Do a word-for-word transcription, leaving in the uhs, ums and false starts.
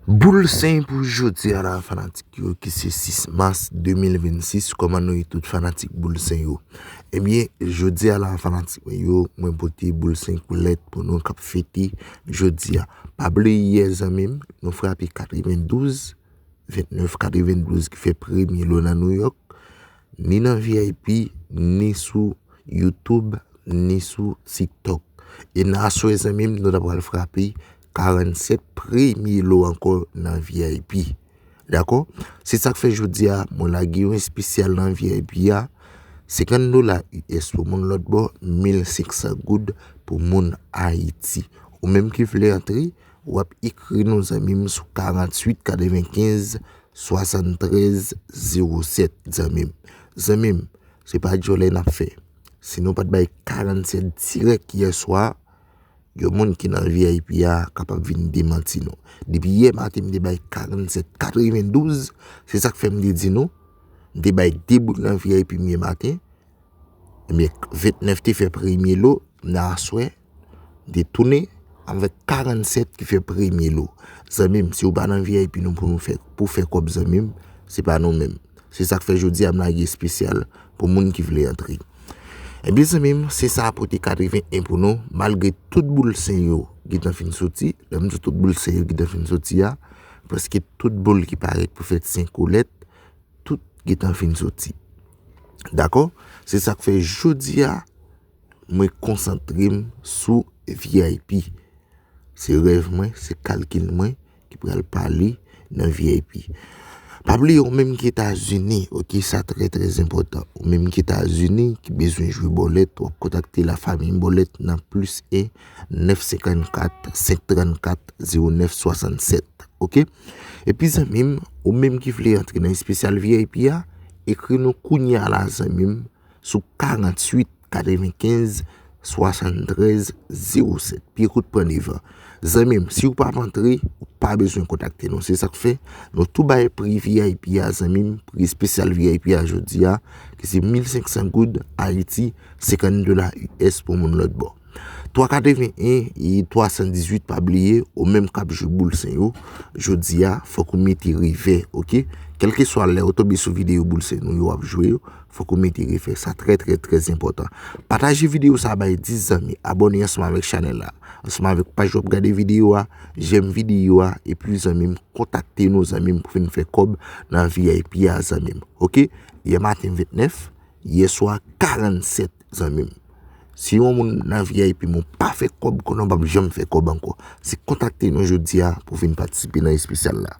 Boul Sen pou jodi a la, fanatik yo, ki se sis mas de mil vennsis. Kòman nou ye tout, fanatik Boul Sen yo? Ebyen, jodi a la, fanatik mwen yo, mwen pote Boul Sen koulèt pou nou k ap fete jodi a. Pa bliye, zanmi m, nou frape katrevendouz, vennèf katrevendouz ki fè premye lo nan New York, ni nan V I P, ni sou YouTube, ni sou TikTok. E nan aswè, zanmi m, nou ta pral frape karannsèt premye lo ankò nan V I P. Dakò? Se sa k fè jodi a, mwen lage yon espesyal nan V I P a, senkant dola U S pou moun lòt bò, mil senk san goud pou moun Ayiti. Ou menm ki vle antre, w ap ekri nou, zanmi m, sou karanntuit katrevenkenz swasanntrèz zewo sèt, zanmi m. Zanmi m, se pa djòlè n ap fè. Si nou pa t bay karannsèt dirèk yè swa, yon moun ki nan V I P a kapab vin demanti nou. Depi yè maten, m te bay karannsèt katrevendouz, se sa k fè m te di nou, m te bay de boul nan V I P m yè maten, ebyen, vennèf te fè premye lo, nan aswè, m te tounen avèk karannsèt ki fè premye lo. Zanmi m, si w pa nan V I P nou pou nou fè, pou fè kòb, zanmi m, se pa nou menm. Se sa k fè jodi a m lage espesyal pou moun ki vle antre. Ebyen, zanmi m, se sa a pote katreven en pou nou, malgre tout Boul Sen yo gentan fin soti. Lè m di tout Boul Sen yo gentan fin soti a, prèske tout boul ki parèt pou fèt senk koulèt, tout gentan fin soti. Dakò? Se sa k fè jodi a, mwen konsantre m sou V I P. Se rèv mwen, se kalkil mwen ki pral pale nan V I P. Pa bliye, ou menm ki Etazini, oke, sa trè, trè enpòtan. Ou menm ki Etazini, ki bezwen jwe bòlèt, w ap kontakte lafanmi bòlèt nan plis en nèf senkannkat senk trannkat zewo nèf swasannsèt, oke? Epi, zanmi m, ou menm ki vle antre nan espesyal V I P a, ekri nou kounye a la, zanmi m, sou karanntuit katrevenkenz swasanntrèz zewo sèt. Pye kout pran devan. Zanmi m, si w p ap antre, ou pa bezwen kontakte nou. Se sa k fè nou tou bay pri V I P a, zanmi m, pri espesyal V I P a jodi a, ki se mil senk san goud Ayiti, senkant dola U S pou moun lòt bò. Twa katreven en e twa san dizuit, pa bliye, ou menm k ap jwe Boul Sen yo, jodi a, fòk ou mete revè, oke? Kèlkeswa lè ou tonbe sou videyo Boul Sen nou yo ap jwe yo, fòk ou mete revè. Sa trè, trè, trè enpòtan. Pataje videyo sa a bay dis zanmi. Abòne ansanm avèk chanèl la. Ansanm avèk paj w ap gade videyo a, jèm videyo a, epi zanmi m, kontakte nou, zanmi m, pou vin fè kòb nan V I P a, zanmi m. Oke? Yè maten vennèf, yè swa karannsèt, zanmi m. Si yon moun nan V I P, men w pa fè kòb, konnen w p ap janm fè kòb ankò. Se kontakte nou jodi a pou vin patisipe nan espesyal la.